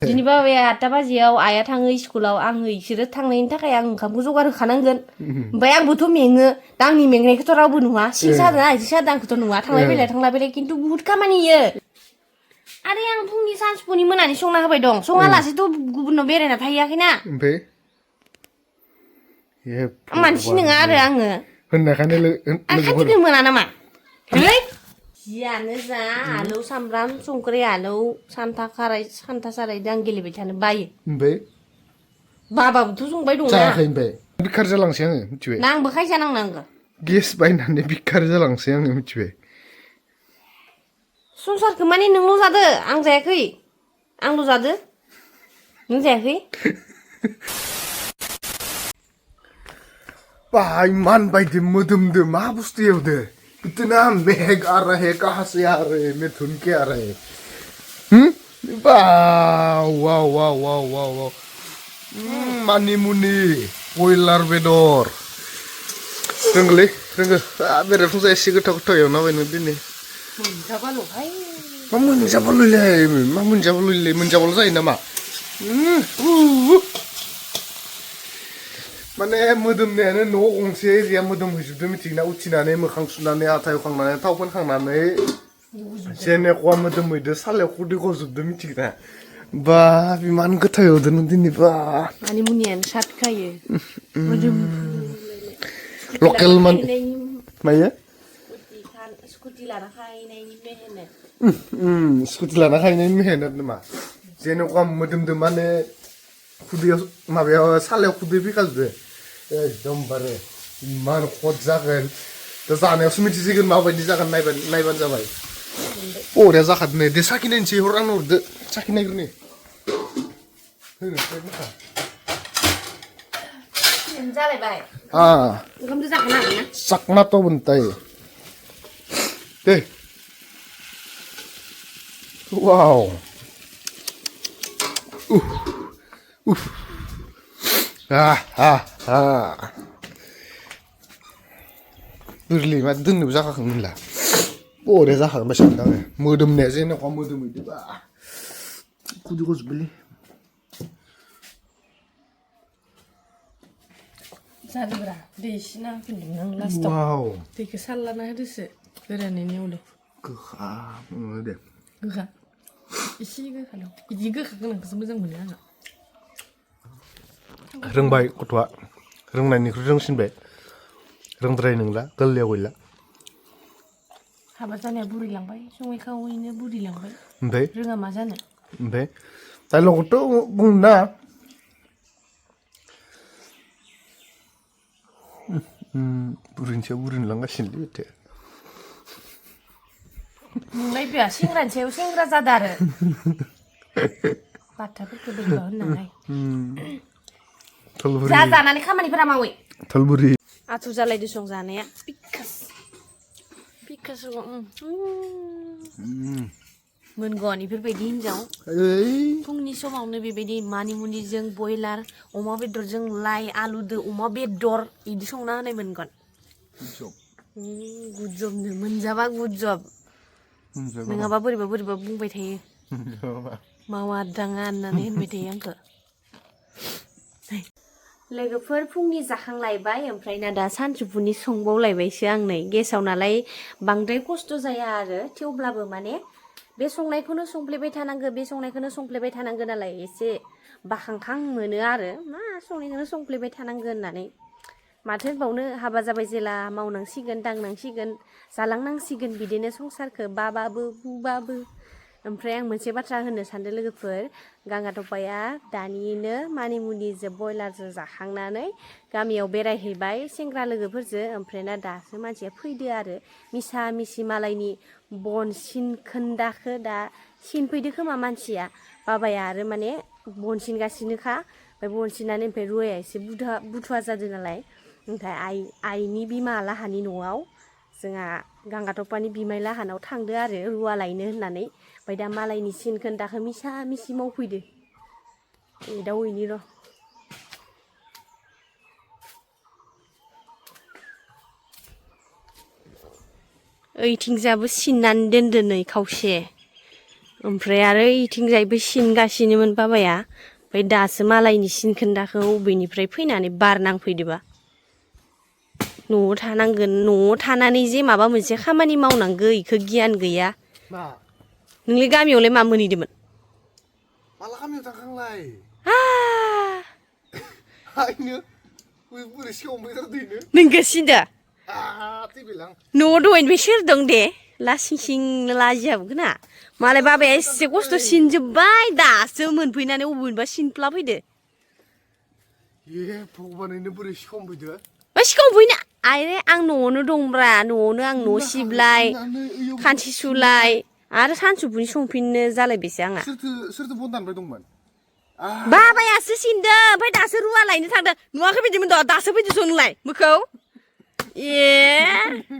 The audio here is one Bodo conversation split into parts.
दिनै बाबाया 8टा बाजियाव आइया थाङो स्कुलाव आङो इसोरो थांनायनि थाखाय आं ओंखामखौ जगार होखानांगोन ओमफ्राय आंबोथ' मेङो दा आंनि मेंनायखौथ' रावबो नुवा सिं सादों आथिं सादों आंखौथ' नुवा थांलाय फैलाय खिन्थु बुहुत खामानि इयो आरो आं फुंनि सानजौफुनि मोनानि संना होबाय दं सङालासेथ' गुबुनाव बेरायना थाहैयाखैना ओमफ्राय मानसि नङा आरो आङो होननायखायनो खाथिखौ मोना नामा है जियानो जा आलौ सामब्राम संख्रि आलौ सान्था सारायदों आं गेलेबाय थानो बायो ओमफ्राय बाबाबोथ' संबाय दंना जायाखै ओमफ्राय बिखार जालांसै आङो मिथिबाय नांबो खायसा नांनांगौ गेस बायनानै बिखार जालांसै आङो मिथिबाय संसारखौ माने नोंल' जादो आं जायाखै आंल' जादो नों जायाखै बाय मान बायदि मोदोमदो मा बुस्थु एवदो इतना महक आ रहा है कहाँ से आ रहे हैं मिथुन के आ रहे हैं वाव वाव वाव वाव वाव वाव मानिमुनि बयलार बेदर रोंगोलै रोंगो बेदरखौ एसे गोथाव गोथाव एवना होबाय नों दिनै मोनजाबाल'हाय मा मोनजाबाल'लै मोनजाबाल' जायो नामा माने मोदोमनायानो न' गंसे एरिया मोदोम हैजोबदो मिथिगोना उथिनानै मोखां सुनानै हाथाय हुखांनानै थाव फोनखांनानै जेनेखवा मोदोम हैदो सालायाव खुदै गजोबदो मिथिगोना बा बिमान गोथाव एवदो नों दिनै बा मानि मुनियानो सातखायो लकेल मान मायो स्कुटि लाना खाहैनायनि मेहेनत स्कुटि लाना खाहैनायनि मेहेनत नामा जेनेखवा मोदोमदो माने खुदैयाव माबायाव सालायाव खुदै फैखाजोबदो एकदमबारे इमान खद जागोन दा जानायावसो मिथिसिगोन माबायदि जागोन नायबानो जाबाय बरिया जाखादो नै दे साखिनायनोसै हर आंनो हरदो साखिनायग्रोनि जालायबाय ओंखामजों जाखानो हागोन ना चकना तो बनता है दे वाव गोरलै मा दोननोबो जाखागोनला बरिया जाखागोन सानदों आङो मोदोमनाया जेनेखा मोदोमहैदोबा खुदै गजोबबायलै जादोब्रा दै एसे नांफिनदों नों लास्टाव दैखौ सारलाना होदोसो गोरानैनो एवदो गोखा दे गोखा एसे गोखा दं बिदि गोखा गोनांखौसो मोजां मोनो आङो रोंबाय गथ'आ रोंनायनिख्रुइ रोंसिनबाय रोंद्राय नंला गोरलैयाव गैला हाबा जानाया बुरिलांबाय सङै खावैनो बुरिलांबाय ओमफ्राय रोङा मा जानो ओमफ्राय डाइलगखौथ' बुंना बुरिनि सायाव बुरिनो लांगासिनोलै बेथे नोंलाय बिया सेंग्रानि सायाव सेंग्रा जादो आरो बाथ्राफोरखौ बोरैबा होननानै जा जानानै खामानिफोरा मावै थलबुरि आथुर जालायदो सं जानाया पिकास मोनगन इफोरबायदि हिनजाव फुंनि समावनो बेबायदि मानिमुनिजों बयलार अमा बेदरजों लाइ आलुदो अमा बेदर इदि संना होनाय मोनगन गुड जबनो मोनजाबा गुड जब नङाबा बोरैबा बुंबाय थायो मावा दाङा होननानै होनबाय थायो आंखौ लोगोफोर फुंनि जाखांलायबाय ओमफ्राय ना दा सानजौफुनि संबावलायबायसो आं नै गेसाव नालाय बांद्राय खस्थ' जाया आरो थेवब्लाबो माने बे संनायखौनो संफ्लेबाय थानांगो नालाय एसे बाखांखां मोनो आरो मा संनायखौनो संफ्लेबाय थानांगो होननानै माथो होनबावनो हाबा जाबाय जेला मावनांसिगोन दांनांसिगोन जालांनांसिगोन बिदिनो संसारखौ बाबाबो बुबाबो ओमफ्राय आं मोनसे बाथ्रा होननो सानदों लोगोफोर गांगा थफाया दानिनो मानिमुनिजों बयलारजों जाखांनानै गामियाव बेरायहैबाय सेंग्रा लोगोफोरजों ओमफ्राय ना दासो मानसिया फैदो आरो मिसा मिसि मालायनि बन सिन खोन्दाखो दा सिनफैदो खोमा मानसिया बाबाया आरो माने बन सिनगासिनोखा ओमफ्राय बन सिननानै ओमफ्राय रुवाया एसे बुथुवा जादों नालाय ओमफ्राय आइनि बिमा लाहानि न'आव जोंहा गांगा थफानि बिमाय लाहानाव थांदो आरो रुवा लायनो होननानै ओमफ्राय दा मालायनि सिन खोन्दाखौ मिसा मिसि मावफैदो एदावहैनि र' ओइथिंजाबो सिननानै दोनदो नै खावसे ओमफ्राय आरो इथिंजायबो सिनगासिनोमोन बाबाया ओमफ्राय दासो मालायनि सिन खोन्दाखौ अबेनिफ्राय फैनानै बार नांफैदोबा न'आव थानांगोन न'आव थानानै जे माबा मोनसे खामानि मावनांगौ इखो गियान गैया मा नोंलाय गामियावलाय मा मोनहैदोंमोन माला गामियाव थांखांलाय आ आइनो बोरै सिगाङाव थारदैनो नोंगो सिनदो थैबायलां न'आव दहायनिफ्राय सोर दं दे लासिं सिं लाजियाबो ना मालाय बाबाया एसे खस्थ' सिनजोब्बाय दासो मोनफैनानै अबेनिबा सिनफ्ला फैदो ए भगबानैनो बोरै सिखावनो फैदो मा सिगाङाव फैना आइरे आं न'आवनो दंब्रा न'आवनो आं न' सिबलाय खानसि सुलाय आरो सानसुफुनि संफिननो जालायबायसो आंहा सोरथो बन दानबाय दंमोन बाबायासो सिनदो ओमफ्राय दासो रुवा लायनो थांदों नुवाखै बिदिमोन द' दासो फैदोस' नोंलाय मोखौ ए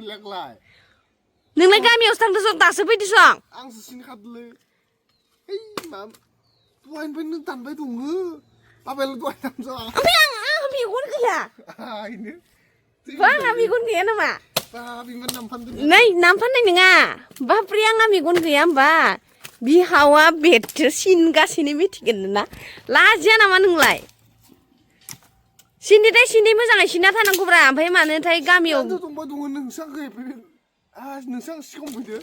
लेगलाय नोंलाय गामियावसो थांदोस' दासो फैदोस' आंसो सिनखादोलै ओइ मा दहायनिफ्रायनो दानबाय दङ बाबायालाय दहाय दानजा ओमफ्राय आंहा मेगन गैया आइनो आंहा मेगन गैया नामा बाबिमान नामफानदों नै नाम फाननाय नङा बाब्रे आंहा मेगन गैया होमबा बिहावा बेथो सिनगासिनो मिथिगोन ना लाजिया नामा नोंलाय सिनदोथाय सिनदो मोजाङै सिनना थानांगौब्रा ओमफ्राय मानोथाय गामियाव दंबा दङ नोंसो आंखौ नोंसो आं सिगाङाव फैदो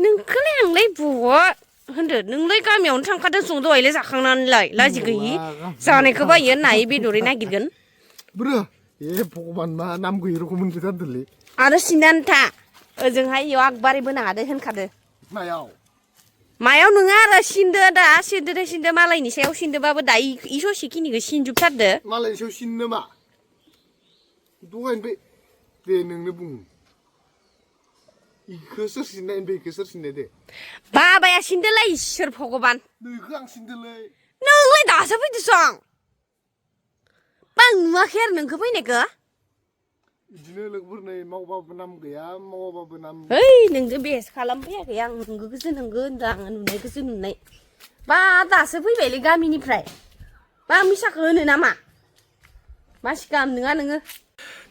नोंखौलाय आंलाय बहत होनदो नोंलाय गामियावनो थांखादों सं दहायलाय जाखांनानैलाय लाजि गैयि जानायखौ बायो नायै बेदरै नागिरगोन ब्रो ए भगबान मा नाम गैयै रखम मोनबाय थादोलै आरो सिननानै था ओजोंहाय इयाव आगबारिबो नाङादो होनखादो मायाव मायाव नङा आरो सिनदो दा सिनदोथाय सिनदो मालायनि सायाव सिनदोबाबो दा इ ससेखिनिखौ सिनजोबथारदो मालायनि सायाव सिननो मा दहायनिफ्राय दे नोंनो बुं इखौ सोर सिननाय ओमफ्राय इखौ सोर सिननाय दे बाबाया सिनदोलाय इसोर भगबान नोंखौ आं सिनदोलै नोंलाय दासो फैदोसं बा आं नुवाखै आरो नोंखौ फैनायखौ बिदिनो लोगोफोरनै मावबाबो नाम गैया मावाबाबो नाम ओइ नोंजों बेस खालामफैयाखै आं नोंगोखौसो नोंगो होनदों आङो नुनायखौसो नुनाय बा दासो फैबायलै गामिनिफ्राय बा आं मिसाखौ होनो नामा मासि गाहाम नङा नोङो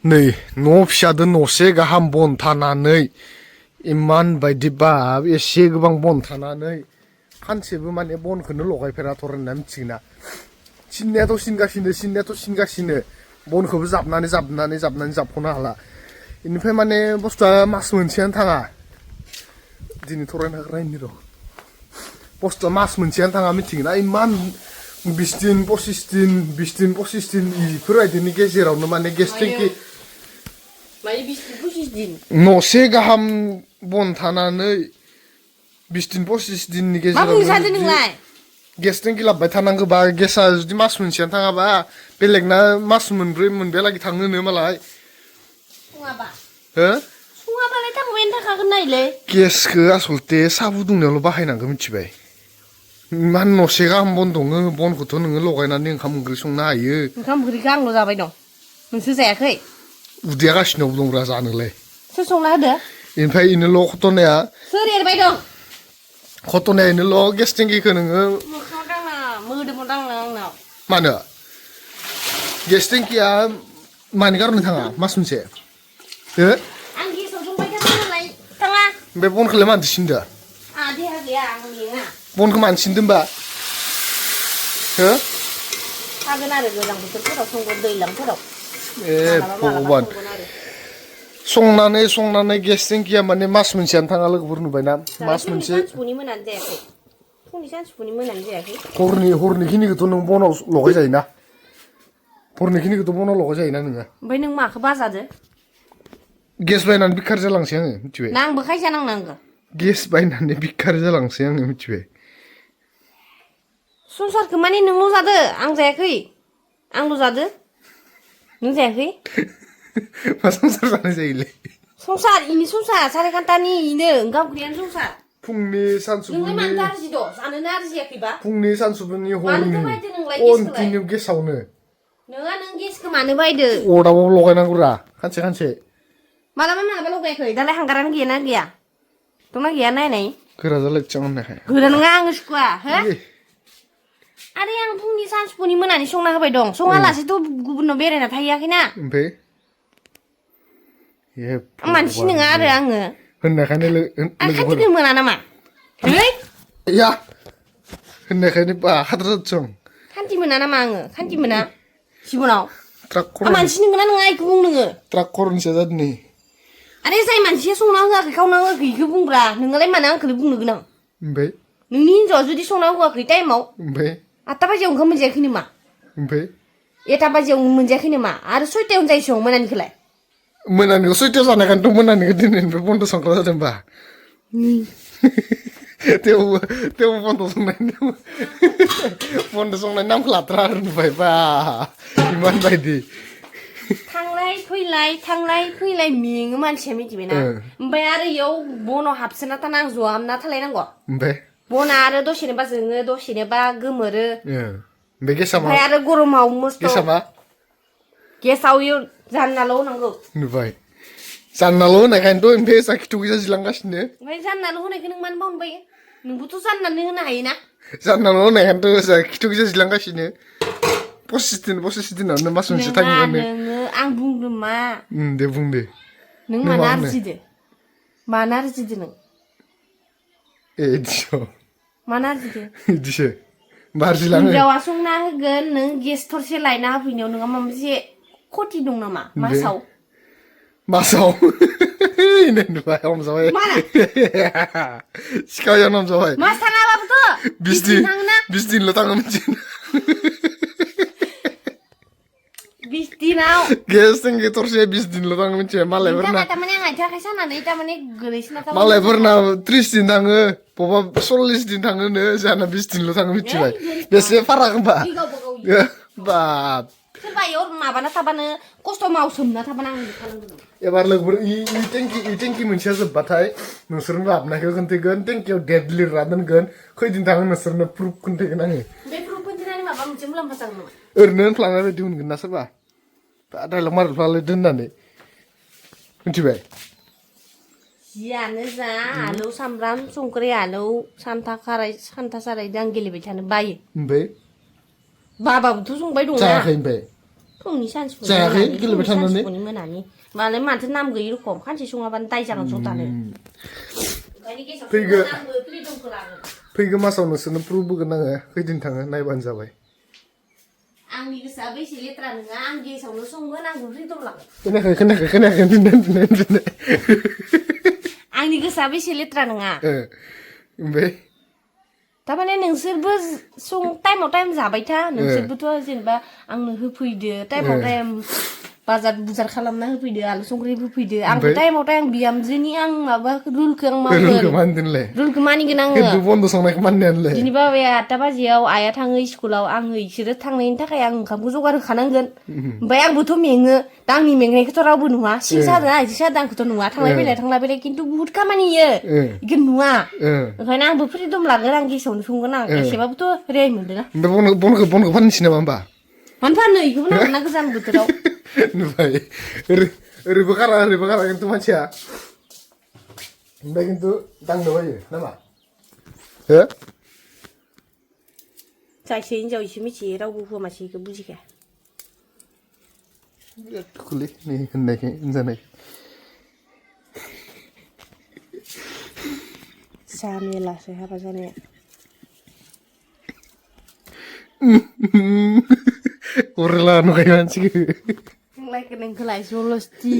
नै न' फिसादो न'से गाहाम बन थानानै इमान बायदिबा एसे गोबां बन थानानै खानसेबो माने बनखौनो लगायफेराथ' होनना मिथिगोना सिननायाथ' सिनगासिनो बनखौबो जाबनानै जाबख'नो हाला बेनिफ्राय माने बुस्थुआ मास मोनसेयानो थाङा दिनै थरायनो हाग्रायनि र' बुस्थुआ मास मोनसेयानो थाङा मिथिगोना इमान 20 दिन 25 दिन इफोरबायदिनि गेजेरावनो माने गेस टेंकि माने 20-25 दिन न'से गाहाम बन थानानै 20 दिन 25 दिननि मा बुंनो सानदों गेजेराव नोंलाय गेस टेंकि लाबबाय थानांगौबा गेसा जुदि मास मोनसेयानो थाङाबा बेलेगना मास मोनब्रै मोनबायालागै थाङोनो मालाय हो सङाबालाय थांबायानो थाखागोन नायलै गेसखौ आसलथे साहा फुदुंनायावल' बाहायनांगौ मिथिबाय मा न'से गाहाम बन दङ बनखौथ' नोङो लगायनानै ओंखाम ओंख्रि संनो हायो ओंखाम ओंख्रिखौ आंल' जाबाय दं नोंसो जायाखै उदैया गासिनावबो दंब्रा जानोलाय सोर संना होदो ओमफ्राय इनोल' घटनाया सोर एरबाय दं इनोल' गेस टेंकिखौ नोङो मोखाङाव दांना मोदोमाव दांना आंनाव मानो गेस टेंकिया मानि गारनो थाङा मास मोनसे हो आं गेसाव संबाय थादों नालाय थाङा बे बनखौलाय मानसि सिनदो आंहा देहा गैया आं मेङा बनखौ मानो सिनदों होमबा हो थागोन आरो गोजां बोथोरफोराव संगोन दैज्लांफोराव ए भगबान संनानै गेस टेंकिया माने मास मोनसेयानो थाङा लोगोफोर नुबायना मास मोनसे सानसुफुनि मोनानो जायाखै फुंनि सानसुफुनि मोनानो जायाखै हरनिखिनिखौथ' नों बनाव लगाय जायोना हरनिखिनिखौथ' बनाव लगाय जायोना नोङो ओमफ्राय नों माखौ बाजादो गेस बायनानै बिखार जालांसै आङो मिथिबाय नांबो खायजा नांनांगौ गेस बायनानै बिखार जालांसै आङो मिथिबाय संसारखौ माने नोंल' जादो आं जायाखै आंल' जादो नों जायाखै मा संसार जानाय जायोलै संसार इनि संसार साराय घन्टानि इनो ओंखाम ओंख्रियानो संसार फुंनि नोंलाय सानसुफुनि मानो आरजिद' जानोनो आरजियाखैबा फुंनि सानसुफुनि मानोथो बायदो नोंलाय गेसखौलाय कन्टिनिउ गेसावनो नोङा नों गेसखौ मानो बायदो अरदाबाव लगायनांगौरा खानसे मालाबा लगायाखै दालाय हांगारानो गैयाना गैया दंना गैया नायनाय गोरा जालायथिं होननायखाय गोरा नङा आङो सुखुवा हो आरे आं फुंनि सानसुफुनि मोनानि संना होबाय दं सङालासेथ' गुबुनाव बेरायना थाहैयाखैना ओमफ्राय मानसि नङा आरो आङो होननायखायनो आं खाथिखौ मोना नामा Ya. होननायखायनो बाखाद्रा दं खान्थि मोना नामा आङो खान्थि मोना जिबनाव ट्राक आ मानसि नोंगोना नङा इखौ बुं नोङो ट्राक खरनसो जादों नै आरे जाय मानसिया संना होआखै खावना होआखै इखौ बुंब्रा नोंलाय मानो आंखौनो बुंनो गोनां ओमफ्राय नोंनि हिनजावा जुदि संना होआखै टाइमाव ओमफ्राय 8टा बाजियाव ओंखाम मोनजायाखै नामा ओमफ्राय 1टा बाजियाव मोनजायाखै नामा आरो 6टायावनो जायो सं मोनानिखौलाय मोनानिखौ 6टायाव जानायखायनोथ' मोनानिखौ दिनैनिफ्राय बन्द' संग्रा जादों होमबा तेवबो बन्द' संनायनि नामखौ लाथ्रा आरो नुबाय बा इमान बायदि थांलाय फैलाय मेङो मानसिया मिथिबायना ओमफ्राय आरो इयाव बनाव हाबसोना थाना आं जहाबना थालायनांगौ ओमफ्राय बना आरो दसेनोबा जोङो दसेनोबा गोमोरो बे गेसा मा ओमफ्राय आरो गरमाव मस्थ' गेसा मा गेसाव इयो जाननाल' होनांगौ नुबाय जाननाल' होनायखायनोथ' ओमफ्राय एसा खिथु गैजा जिलांगासिनो ओमफ्राय जाननाल' होनायखौ नों मानो बावनो बायो नोंबोथ' जाननानै होनो हायोना जाननाल' होनायखायनोथ' एसा खिथु गैजा जिलांगासिनो 25 दिनावनो मास मोनसे थाङोबानो नोङो आं बुंदों मा दे बुं दे नों मानो आरजिदो मानो आरजिदो नों इदिसो मानो आरजिदो इदिसो बारजिलाङो हिनजावा संना होगोन नों गेस थरसे लायना होफैनायाव नोंहा माबा मोनसे खथि दं नामा मासाव नुबाय हमजाबाय सिखावयाव हमजाबाय मास थाङाबाबोथ' 20 दिनल' थाङो मिथियो 20 दिनाव गेस टेंकि थरसे 20 दिनल' थाङो मिथिबाय मालायफोरना थारमाने आं आथिं आखाइ सानानै थारमाने गोलैसोना थाबाय मालायफोरना 30 दिन थाङो बबा 40 दिन थाङोनो जोंना 20 दिनल' थाङो मिथिबाय बेसे फाराग होमबा बाब सोरबा इयाव माबाना थाबानो खस्थ' मावसोमना थाबानो आं खालामगोन एबार लोगोफोर इ टेंकि मोनसेया जोब्बाथाय नोंसोरनो लाबोनायखौ खोन्थागोन टेंकियाव डेट लिरना दोनगोन खैदिन थाङो नोंसोरनो प्रुफ खोन्थागोन आङो बे प्रुफ खोन्थानानै माबा मोनसे मुलाम्फा जागोन नामा ओरैनो होनफ्लांनाय बायदि मोनगोन ना सोरबा डाइलग मारिफ्लालाय दोननानै मिथिबाय जियानो जा आलौ सामब्राम संख्रि आलौ सान्था सारायजों आं गेलेबाय थानो बायो ओमफ्राय बाबाबोथ' संबाय दंना जायाखै ओमफ्राय फुंनि सानसुफुनि जायाखै गेलेबाय थानानै मोनानि मालाय माथो नाम गैयि रखम खानसे सङाबानो दाय जागोन जथानो फैगौ मासाव नोंसोरनो प्रुफ होगोन आङो खैदिन थाङो नायबानो जाबाय आंनि गोसोआ बेसे लेथ्रा नङा आं गेसावनो संगोन आंबो फ्रिदम लागोन खोनायाखै आंनि गोसोआ बेसे लेथ्रा नङा ओमफ्राय थारमाने नोंसोरबो टाइमाव टाइम जाबाय था नोंसोरबोथ' जेनेबा आंनो होफैदो टाइमाव टाइम बाजार बुजार खालामना होफैदो आलु संख्रि होफैदो आंबो टाइमाव टाइम बिहामजोनि आं माबा रुलखौ आं मावगोन रुलखौ मानिगोन आङो बन्द' संनायखौ मानिनायालाय दिनै बाबाया 8टा बाजियाव आइया थाङो स्कुलाव आङो इसोरो थांनायनि थाखाय आं ओंखामखौ जगार होखानांगोन ओमफ्राय आंबोथ' मेङो दा आंनि मेंनायखौथ' रावबो नुवा सिं सादों आइथिं सादों आंखौथ' नुवा थांलाय फैलाय खिन्थु बुहुत खामानि इखौ नुवा ओंखायनो आंबो फ्रिदम लागोन आं गेसावनो संगोन आं एसेबाबोथ' रेहाय मोनदोंना ओमफ्राय बनखौ फाननोसै नामा होमबा मानो फानो इखौबो नांगोन ना गोजां बोथोराव नुबाय ओरैबो खारा खिन्थु मानसिया ओमफ्राय खिन्थु दांनो बायो नामा हो जायसे हिनजाव इसे मिथियो रावबो हौवा मानसि इखौ बुजिखाया बिराद दुखुलै नै होननायखाय होनजानाय जामेलासो हाबा जानाया अरला नुखायो मानसिखौ नोंलाय नोंखौलाय जलस्ति